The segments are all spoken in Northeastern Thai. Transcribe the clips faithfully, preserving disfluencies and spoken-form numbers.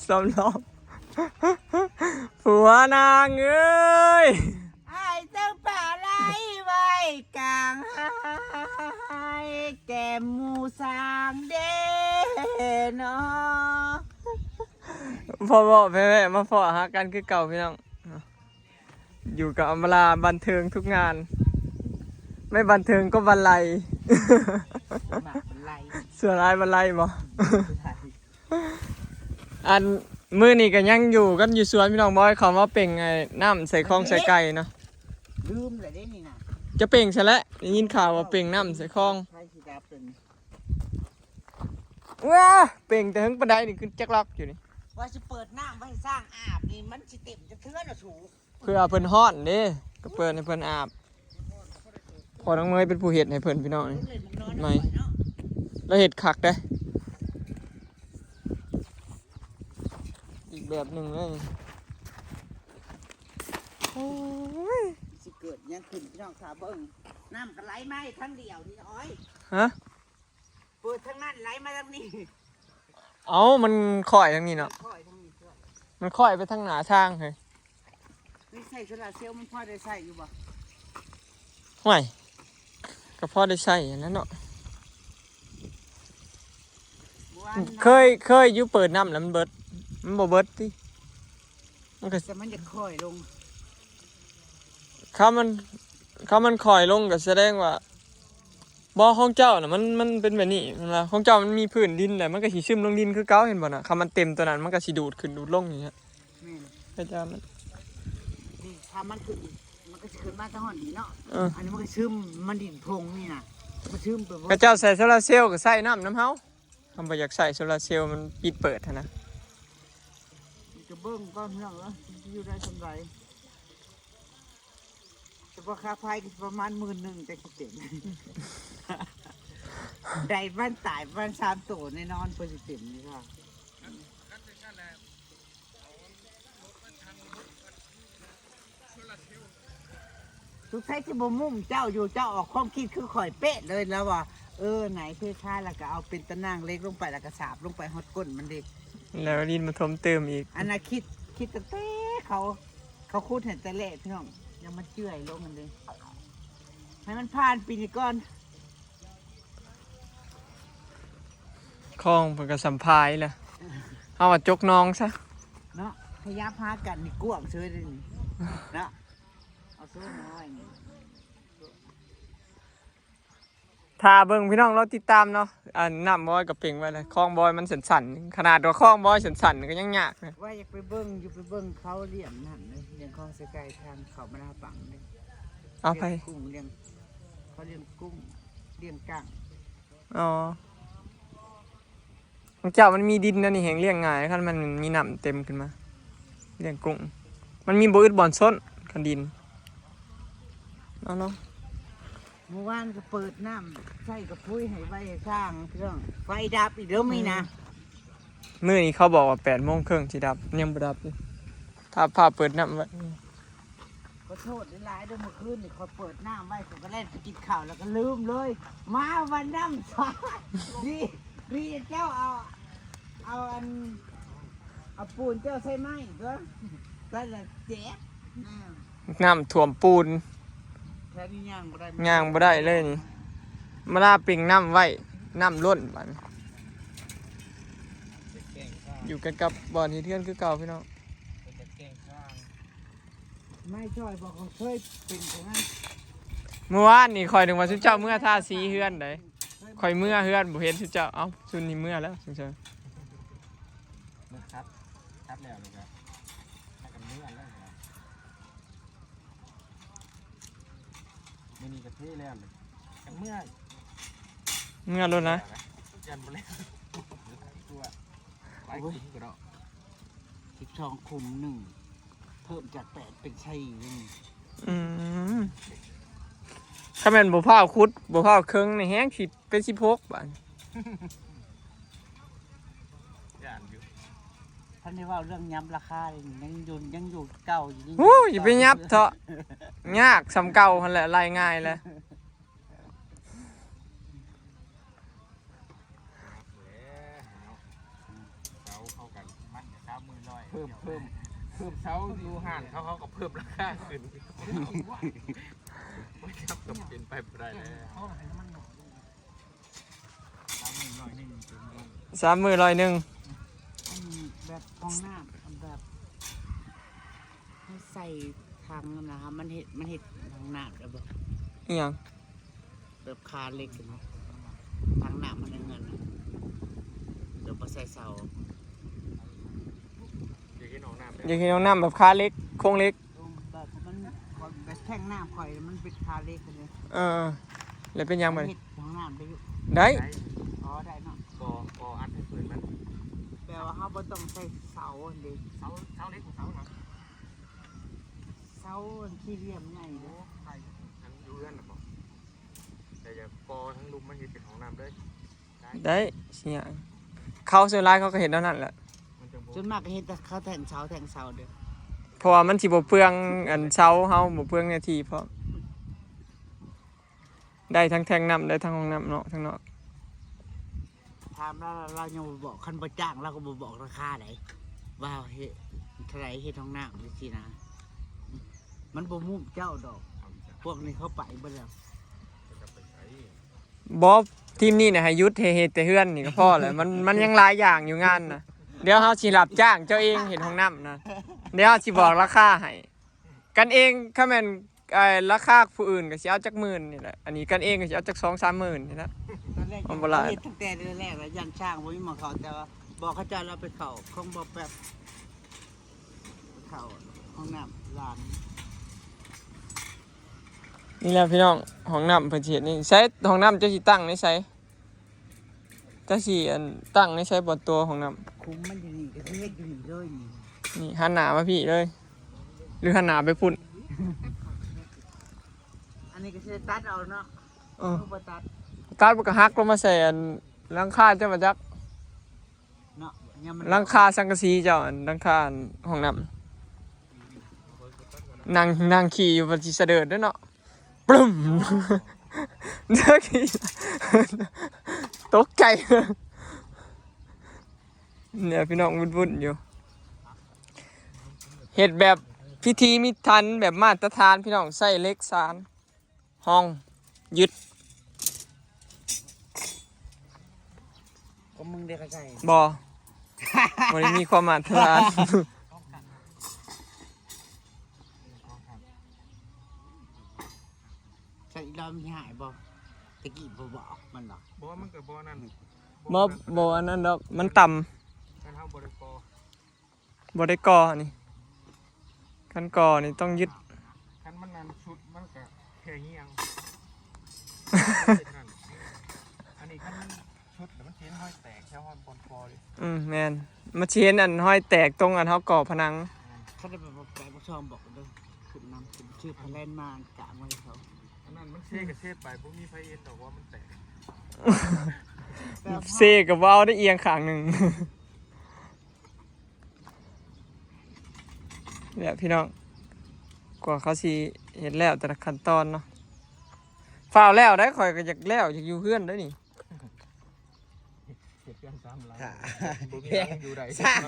สำรอง ผัวนางเอ้ย อ้ายจังปะไหลไว้กลางหาย แก้มหมู่สางเด้เนาะ พอบอกแพ้ๆมาพอหากันคือเก่าพี่น้อง อยู่กับอำมาลาบันเทิงทุกงาน ไม่บันเทิงก็บันไล หมากบันไล ส่วนร้ายบันไลบ่ บันไล อันมื้อนี้ก็ยังอยู่กันอยู่สวนพี่น้องบอยเขามาเป่งไอ้น้ำใส่คลองใส่ไก่เนาะ ลืมเลยได้นี่นะ จะเป่งใส่แล้วได้ยินข่าวว่าเป่งน้ำใส่คลอง ไฟสีดาเป็น ว้า เป่งแต่เฮิงปานใดนี่คือจักล็อกอยู่นี่ ว่าสิเปิดน้ำไว้สร้างอาบนี่มันสิเต็มจะเทื่อนะสู เพื่อเพิ่นฮ้อนเด้ ก็เปิดให้เพิ่นอาบ พอน้องเมยเป็นผู้เฮ็ดให้เพิ่นพี่น้อง เล่นนอน ไม่ บ่อยเนาะ แล้วเฮ็ดคักเด้ อีกแบบหนึ่งเลย โอ้ย สิเกิดยังขึ้นพี่น้องขาเบิ่ง น้ำก็ไหลมาทางเดียวนี่อ้อย ฮะ เปิดทางนั้นไหลมาทางนี้ เอ้า มันค่อยทางนี้เนาะ ค่อยทางนี้ค่อย มันค่อยไปทางหน้าทางเฮ้ย นี่ใส่โซลาร์เซลล์มันพอได้ใส่อยู่บ่ ห่วย ก็พอได้ใช้อันนั้นเนาะ บ่ว่า เคย เคยอยู่เปิดน้ำแล้วมันเบิด มันบ่เบิดติ มันก็ แต่มันจะค่อยลง ถ้ามัน ถ้ามันค่อยลงก็แสดงว่า บ่ ของเจ้าน่ะ มัน มันเป็นแบบนี้ เห็นบ่ ของเจ้ามันมีพื้นดินแหละ มันก็สิซึมลงดินคือเก่า เห็นบ่น่ะ คันมันเต็มตัวนั้น มันก็สิดูดขึ้นดูดลงอย่างเงี้ย แม่น พระเจ้ามัน นี่ ถ้ามันขึ้นอีก มันก็สิขึ้นมาทางห้องนี้เนาะ เออ อันนี้มันก็ซึม มันดินพงนี่น่ะ มันซึมไปเบิด พระเจ้าใส่โซลาร์เซลล์ก็ใส่น้ำนำเฮา เฮาบ่อยากใส่โซลาร์เซลล์ มันปิดเปิดหั้นนะ มันจะเบิ่งก่อนพี่น้องเอ้ย มันจะอยู่ได้ส่ำใด แต่ว่าค่าไฟก็ประมาณหมื่นหนึ่ง แต่สิเต็ม ได้บ้านตายบ้านสามโตแน่นอน เพิ่นสิเต็มนี่ค่ะ สงสัยสิบ่มุ่งเจ้าอยู่ เจ้าออกความคิดคือข่อยเป๊ะเลยแล้วว่า เออ ไหนเพคะ แล้วก็เอาเป็นตะนางเหล็กลงไป แล้วก็สาบลงไปฮอดก้นมันเด้ แล้วดินมาถมเติมอีก อันน่ะคิด คิดตั้งแต่เขา เขาขุดให้แต่แรกพี่น้อง ยังมาเจื่อยลงมันเด้ ให้มันผ่านปีนี้ก่อน คลองเพิ่นก็สำพายแหละ เฮาว่าจกหนองซะ เนาะ ขยับหากันนี่กว้างเฉยเลยนี่ เนาะ เอาโซ่น้อยนี่ ถ้าเบิ่งพี่น้องรอติดตามเนาะ อันน้ำบอยก็เป่งไว้เลย คลองบอยมันสั่นๆ ขนาดว่าคลองบอยสั่นๆ ก็ยังยากนะ ว่าอยากไปเบิ่ง อยู่ไปเบิ่งเขาเลี้ยงนั่นเลย เลี้ยงของใส่ไก่ทางเขามาหน้าปังเลย เอาไป เลี้ยงกุ้ง เลี้ยง เขาเลี้ยงกุ้ง เลี้ยงกั้ง อ๋อ ของเจ้ามันมีดินนะนี่ แฮงเลี้ยงง่าย คันมันมีน้ำเต็มขึ้นมา เลี้ยงกุ้ง มันมีบ่อึดบ่อนซน คันดิน เอาเนาะ เมื่อวานก็เปิดน้ำใส่กระพุ้ยให้ไว้ให้สร้างเรื่อง ไฟดับอีกเด้อมีนะ มื้อนี้เขาบอกว่าแปดโมงครึ่งสิดับ ยังบ่ดับอยู่ ถ้าพาเปิดน้ำไว้ ขอโทษหลายๆเด้อ เมื่อคืนนี่ข้อยเปิดน้ำไว้ ข้อยก็แล่นไปกินข้าวแล้วก็ลืมเลย มาวันน้ำสาด ดี ดีเจ้าเอา เอาอัน เอาปูนเจ้าใส่ไม้ตัว ก็ละเจ็บ น้ำ น้ำท่วมปูน แถวนี้ย่างบ่ได้ ย่างบ่ได้เลยนี่ มาลาปิงน้ำไว้ น้ำล้นบัดนี้ อยู่กันกับบ่อนเฮ็ดเฮือนคือเก่าพี่น้อง ไม่ช่อยบอกเขาเคยเป็นของนั้น เมื่อวานนี่ข่อยนึกว่าซุมเจ้าเมือทาสีเฮือนได๋ ข่อยเมือเฮือนบ่เห็นซุมเจ้า เอ้า ซุมนี้เมือแล้วซุมเจ้า เมือครับ ครับแล้วเลยครับ ถ้ากันเมือแล้วนะ มื้อนี้ก็เทแล้วเลย กันเมือ เมือแล้วนะ ยันบ่แล้ว ตัว ไปกินก็เนาะ สิบสอง ขุมหนึ่ง เพิ่มจากแปดเป็นสี่ อืม ถ้าแม่นบ่พร้าวขุด บ่พร้าวเคิงนี่แฮงสิเป็นสิบหกบาด ย่านอยู่ ท่านได้เว้าเรื่องยับราคาเลย ยังอยู่ ยังอยู่เก่าอยู่ โอ้ย อย่าไปยับเถาะ ยากส่ำเก่าหั่นแหละ ไล่ง่ายแหละ เสาเข้ากัน มันจะเสา เพิ่มเพิ่มเพิ่มเสาอยู่ห้านเขาเขาก็เพิ่มราคาขึ้น มันจับกับเป็นไปบ่ได้แล้ว สามมื้อร้อยหนึ่ง อันแบบห้องน้ำแบบให้ใส่ถังนะคะมันเห็ดมันเห็ดห้องน้ำแล้วแบบ อีหยัง แบบคาเหล็กนะถังน้ำมันเงินนะแบบมาใส่เสา อยู่ที่หนองน้ำ อยากเห็นห้องน้ำแบบคาเหล็กโครงเหล็ก แบบมันแบบแท่งน้ำข่อยมันเป็นคาเหล็กเลย เออ แล้วเป็นหยังบัดนี้ เห็ดห้องน้ำได้อยู่ ได้ อ๋อได้เนาะ ก็ก็อัดให้พื้นมัน แปลว่าเขาบ่ต้องใส่เสาอันเดียว เสาเสาเหล็กของเสาหนัง เสาอันสี่เหลี่ยมใหญ่เลย อันอยู่เรือนนะบอกแต่อย่าก่อทั้งลุมมันอยู่ที่หนองน้ำเลย ได้เสียเขาส่วนร้ายเขาก็เห็นแล้วนั่นแหละ มันจังบ่ ส่วนมากก็เห็นแต่เขาแท่งเสาแท่งเสาเด้อ เพราะว่ามันสิบ่เปลืองอันเสาเฮาบ่เปลืองเนื้อที่เพราะ ได้ทั้งแท่งน้ำได้ทั้งห้องน้ำเนาะทั้งนอก ถามแล้วเรายังบ่บอกคันบ่จ้างเราก็บ่บอกราคาไหนว่าเฮ็ดเท่าไหร่เฮ็ดห้องน้ำจังซี่นะ มันบ่มุ่งเจ้าดอก พวกนี้เขาไปเบิดแล้ว บอทีมนี้นะให้หยุดให้เฮ็ดแต่เฮือนนี่ก็พอแล้วมันมันยังหลายอย่างอยู่งานนะเดี๋ยวเฮาสิรับจ้างเจ้าเองเฮ็ดห้องน้ำนะเดี๋ยวเฮาสิบอกราคาให้กันเองคันแม่นไอ้ราคาผู้อื่นก็สิเอาจักหมื่นนี่แหละอันนี้กันเองก็สิเอาจักสองสามหมื่นนี่แหละ ตอนแรก มัน ยัง บ่หลาย เฮ็ดตั้งแต่แรกแล้วย่านช่างบ่มีหม่องเขาแต่ว่าบอกเขาเจ้าเราไปเข้าของบ่แบบเข้าห้องน้ำร้าน นี่แหละพี่น้องห้องน้ำเพิ่นสิเฮ็ดนี่ใช้ห้องน้ำเจ้าสิตั้งในไสเจ้าสิอันตั้งในไสบ่ตัวห้องน้ำ คุ้มมันอยู่นี่ก็สิเฮ็ดอยู่นี่เลยนี่ นี่หันหน้ามาพี่เลย หรือหันหน้าไปพุ่น อันนี้ก็สิตัดเอาเนาะ เออ บ่ตัด ตัดมันก็หักลงมาใส่อันหลังคาเจ้ามาจัก เนาะเนี่ยมัน หลังคาสังกะสีเจ้าอันหลังคาอันห้องน้ำนั่งนั่งขี่อยู่มันสิสะเดิดเด้อเนาะปึ้มเจ้าขี่ตกใจเนี่ยพี่น้องวุ่นๆอยู่เฮ็ดแบบพิธีมิตรทันแบบมาตรฐานพี่น้องใส่เหล็กสานห้องยึด ก็มึงได้เข้าใจ บ่บ่ได้มีความมาตรฐาน ใส่อีรอบมีหายบ่ตะกี้บ่บอกมันหรอก บ่มันก็บ่นั่น บ่บ่อันนั้นดอกมันต่ำ คันเฮาบ่ได้ก่อ บ่ได้ก่อนี่คันก่อนี่ต้องยึด คันมันนั่นชุดมันก็แค่เงี้ยง นั่นอันนี้คันมันชุดแล้วมันเสียห้อยแตกแค่ห้อยบนคอเลย อืมแม่นมันสิเห็นอันห้อยแตกตรงอันเฮาก่อผนัง เขาได้แบบแปะบ่ชอมบอกเด้อคุณนำคุณชื่อพะแลนมากะมาให้เขา อันนั้นมันเซกับเซไปบ่มีไฟเอ็นดอกว่ามันแตก เซกับเว้าได้เอียงข้างหนึ่งเนี่ยพี่น้องกว่าเขาสิเฮ็ดแล้วแต่ละขั้นตอนเนาะฟ้าวแล้วได้ข่อยก็อยากแล้วอยากอยู่เฮือนได้นี่ เฮ็ดเพื่อนสามหลังบ่มีหลังอยู่ใด สร้าง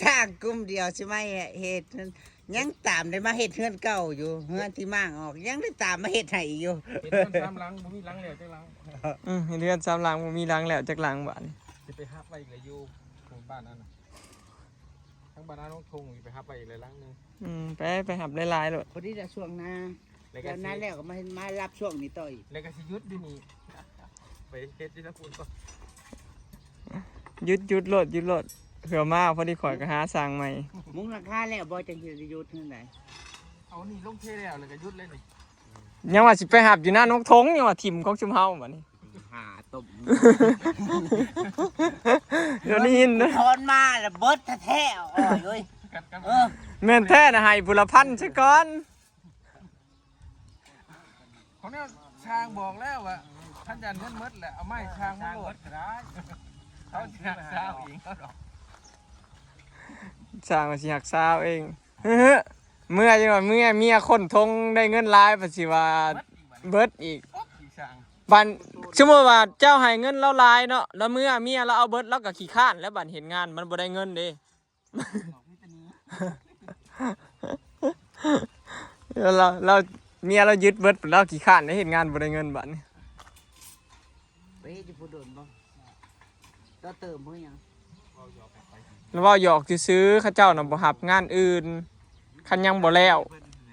สร้างกลุ่มเดียวใช่ไหมเหตุนั้นยังตามได้มาเหตุเฮือนเก่าอยู่เฮือนที่มางออก ยังได้ตามมาเหตุให้อยู่ เฮ็ดเพื่อนสามหลังบ่มีหลังแล้วจักหลัง อืมเฮ็ดเฮือนสามหลังบ่มีหลังแล้วจักหลังบาดนี้ สิไปฮับไว้อีกแล้วอยู่บ้านนั้นน่ะทั้งบ้านน้องทงสิไปฮับไว้อีกแล้วหลังหนึง อืมไปไปหับหลายๆโลด พอดีละช่วงหน้า แล้วก็ เดี๋ยวหน้าแล้วก็มามารับช่วงนี้ต่ออีก แล้วก็สิหยุดอยู่นี่ไปเฮ็ดที่น้ำปูนก่อน หยุดหยุดโลดหยุดโลดเผื่อมาพอดีข่อยก็หาสร้างใหม่ มุ้งหลังคาแล้วบ่จังสิหยุดเท่าไหร่ เอานี่ลงเทแล้วแล้วก็หยุดเลยนี่ ยังว่าสิไปหับอยู่หน้านกทงยังว่าถิ่มของชุมเฮาบัดนี้ หาต้ม เดี๋ยวนี้ยินนะ ถอนมาแล้วเบิดแท้ๆอ่อยเอ้ย กันกัน เออ แม่นแท้นะให้บุรพันธ์ซะก่อน ของเนี่ยช่างบอกแล้วว่าท่านจะเงินหมดแหละเอาไม้ช่างมาโหลดก็ได้เขาจะสร้างเองเขาดอก สร้างมาสิหักสาวเองเฮ้อเมื่อจังหวะเมื่อเมียคนทงได้เงินหลายปัจสิว่าเบิดอีก ปุ๊บอีกช่าง บันสมมติว่าเจ้าให้เงินเราหลายเนาะแล้วเมื่อเมียเราเอาเบิดเราก็ขี้ข้านแล้วบันเห็นงานมันบ่ได้เงินเด้ แล้วเราเราเมียเรายึดเบิด เราขี้ข้านได้เฮ็ดงานบ่ได้เงินบัดนี้ ไปเฮ็ดอยู่ผู้โดนบ่ ต่อเติมเพิ่นหยัง แล้วเว้าหยอกซื่อๆ เขาเจ้าน่ะบ่รับงานอื่น คันยังบ่แล้ว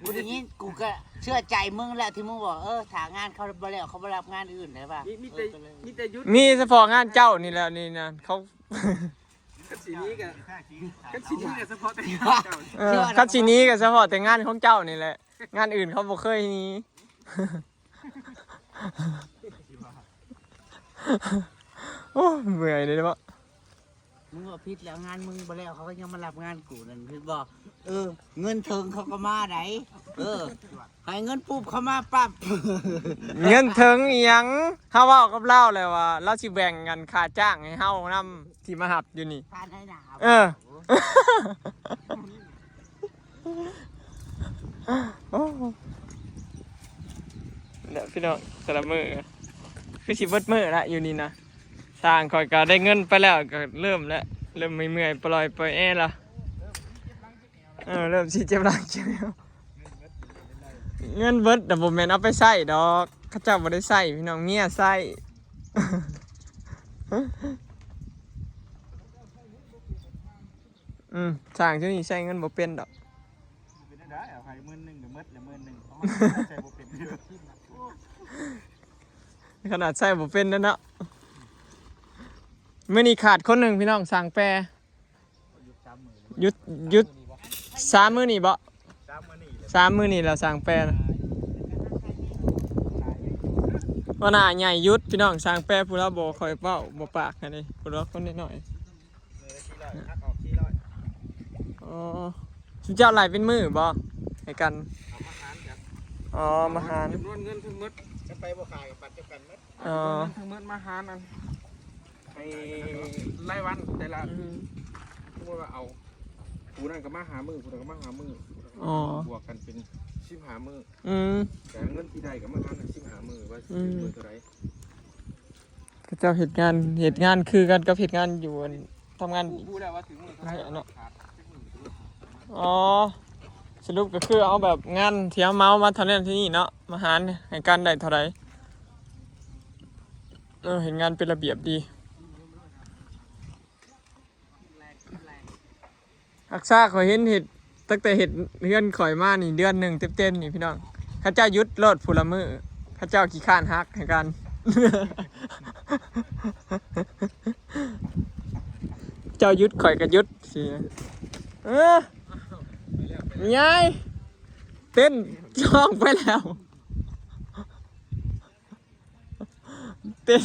กูได้ยิน กูก็เชื่อใจมึงแหละที่มึงบอก เออ ถ้างานเขาบ่แล้ว เขาบ่รับงานอื่นได้ป่ะ มีมีแต่ เออ ก็เลย มีแต่หยุด มีเฉพาะงานเจ้านี่แหละนี่นะ เขา คันสิหนีก็ คันสิหนีก็เฉพาะแต่งานเจ้า เออ คันสิหนีก็เฉพาะแต่งานของเจ้านี่แหละ งานอื่นเขาบ่เคยหนี โอ้ย เมื่อยเลยเนาะ มึงว่าผิดแล้ว งานมึงบ่แล้ว เขาก็ยังมารับงานกูนั่น ผิดบ่ เออ เงินเถิงเขาก็มาได เออ ให้เงินปุ๊บเขามาปั๊บ เงินเถิงอีหยัง เฮาเว้ากับลาวแล้วว่า ลาวสิแบ่งกันค่าจ้างให้เฮานำ ที่มารับอยู่นี่ ทานให้หนาว เออ โอ้ เนี่ยพี่น้อง แต่ละมื้อ คือสิเบิดมื้อละอยู่นี่นะ ช่างข่อยก็ได้เงินไปแล้ว ก็เริ่มแล้ว เริ่มเมื่อยๆ ปล่อยปล่อยแอร์ละ เออ เริ่มสิเจ็บหลังเจ็บเอว เงินเบิด แต่บ่แม่นเอาไปใช้ดอก เขาเจ้าบ่ได้ใช้ พี่น้อง เมียใช้ อืม ช่างเจ้านี่ใช้เงินบ่เป็นดอก เป็นได้ เอาให้หมื่นหนึ่งก็หมดละหมื่นหนึ่ง เอามาใช้บ่เป็น ขนาดใช้บ่เป็นนั่นเนาะ มื้อนี้ขาดคนหนึ่งพี่น้อง ช่างแปร หยุดสามมื้อ หยุด หยุดสามมื้อนี่บ่ สามมื้อนี่แหละ สามมื้อนี่แล้วช่างแปรนะ หัวหน้าใหญ่หยุดพี่น้อง ช่างแปรผู้ละบ่ค่อยเว้าบ่ปากให้เด้ ผู้ละคนน้อยๆ เออ สี่ร้อย หักออกสี่ร้อย อ๋อ ซุมเจ้าไล่เป็นมื้อบ่ ให้กัน เอามาหารกัน อ๋อ มาหาร จำนวนเงินทั้งหมด จะไปบ่ขายกับปัดเดียวกันหมด อ๋อ จำนวนเงินทั้งหมดมาหารอัน ให้รายวันแต่ละ อืม สมมุติว่าเอา ผู้นั้นก็มาห้ามื้อ ผู้นั้นก็มาห้ามื้อ อ๋อ บวกกันเป็นสิบห้ามื้อ อืม แต่เงินที่ได้ก็มาหารสิบห้ามื้อ ว่า อืม มื้อเท่าไหร่ เขาเจ้าเฮ็ดงาน เฮ็ดงานคือกันกับเฮ็ดงานอยู่อัน ทำงาน ผู้ผู้แล้วว่าถึงมื้อเท่าไหร่ เนาะ ขาดจักมื้อ อ๋อ สรุปก็คือเอาแบบงานที่เฮาเหมามาเท่านั้นเท่านี้เนาะ มาหารให้กันได้เท่าใด เออ เฮ็ดงานเป็นระเบียบดี ฮักษาข่อยเห็นเฮ็ด ตั้งแต่เฮ็ดเฮือนข่อยมานี่เดือนหนึ่งเต็มๆนี่พี่น้อง เขาเจ้าหยุดโลดผู้ละมื้อ เขาเจ้าขี้คร้านฮักให้กัน เจ้าหยุดข่อยก็หยุดสิ เออ ยาย เต้นจ้องไปแล้ว เต้น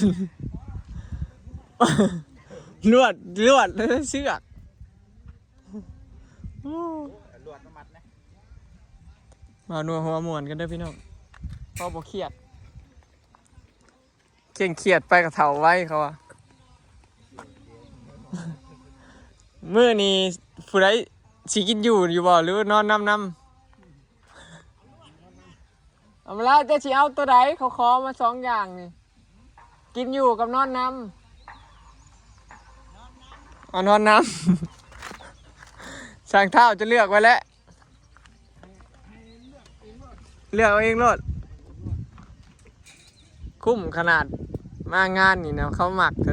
ลวด ลวด เชือก โอ้ ลวดมามัดนะ มานัวหัวม่วนกันเด้อพี่น้อง พอบ่เครียด เคร่งเครียดไปกับเฒ่าไว้เขาว่า มื้อนี้ผู้ใดสิกินอยู่อยู่บ่ หรือว่านอนนำนำ เอามาแล้ว เจ้าสิเอาตัวใด เขาขอมาสองอย่างนี่ กินอยู่กับนอนนำ เอานอนนำ ช่างเฒ่าจะเลือกไว้แล้ว เลือกเอาเองโลด คุ้มขนาด มางานนี่นะ เขามักจะ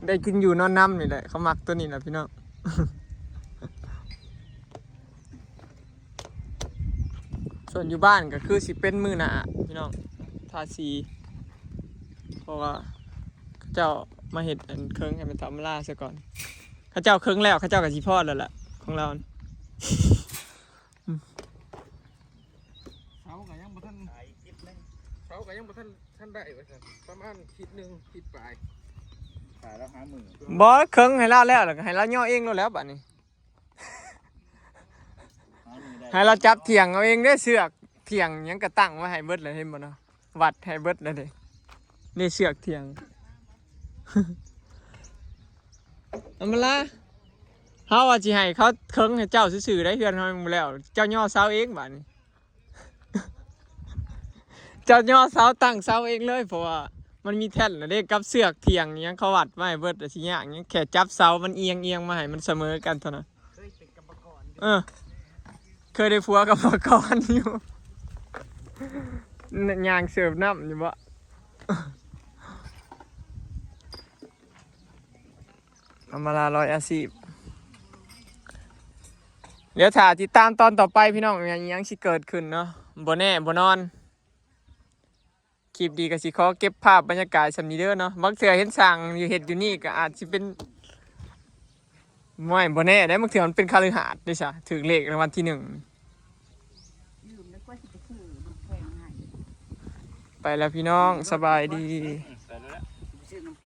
ได้กินอยู่นอนนำนี่แหละ เขามักตัวนี้แหละพี่น้อง ส่วนอยู่บ้านก็คือสิเป็นมื้อหน้าพี่น้อง ทาสี เพราะว่าเขาเจ้ามาเฮ็ดอันเคิงให้มันธรรมดาซะก่อน เขาเจ้าเคิงแล้ว เขาเจ้าก็สิพอแล้วล่ะ ของเราน่ะ เสาก็ยังบ่ทัน เสาก็ยังบ่ทัน ทันได้ว่าซั่น ประมาณขีดหนึ่ง ขีดปลาย ขายแล้วห้าหมื่น บ่ เคิงให้เราแล้ว แล้วก็ให้เราย่อเองโลดแล้วบัดนี้ ให้เราจับเถียงเอาเองเด้อ เสือกเถียงหยังก็ตั้งไว้ให้เบิดเลย เห็นบ่เนาะ วัดให้เบิดเลยเด้ นี่เสือกเถียง เอามาละ เฮาว่าสิให้เขาเคิงให้เจ้าซื่อๆได้ เฮือนเฮายังบ่แล้ว เจ้าย่อเสาเองบัดนี้ เจ้าย่อเสาตั้งเสาเองเลย เพราะว่ามันมีแท่นน่ะเด้ กับเสือกเถียงหยังเขาวัดไว้เบิด แล้วสิยากหยัง แค่จับเสามันเอียงๆมาให้มันเสมอกันเท่านั้น เคยไป เออ เคยได้ผัวกับพ่อกรอยู่ ย่างเสิร์ฟน้ำอยู่บ่ อำมาลาร้อยอาชีพ เดี๋ยวถ้าติดตามตอนต่อไปพี่น้อง ยังยังสิเกิดขึ้นเนาะ บ่แน่บ่นอน คลิปดีก็สิขอเก็บภาพบรรยากาศส่ำนี้เด้อเนาะ บางเทื่อเห็นสร้างอยู่เฮ็ดอยู่นี่ก็อาจสิเป็น ไม่บ่แน่ได้ บางเทื่อมันเป็นคฤหาสน์ด้วยซะ ถือเลขรางวัลที่หนึ่ง ลืมแล้วก็สิไปซื้อมันแพงให้ ไปแล้วพี่น้อง สบายดี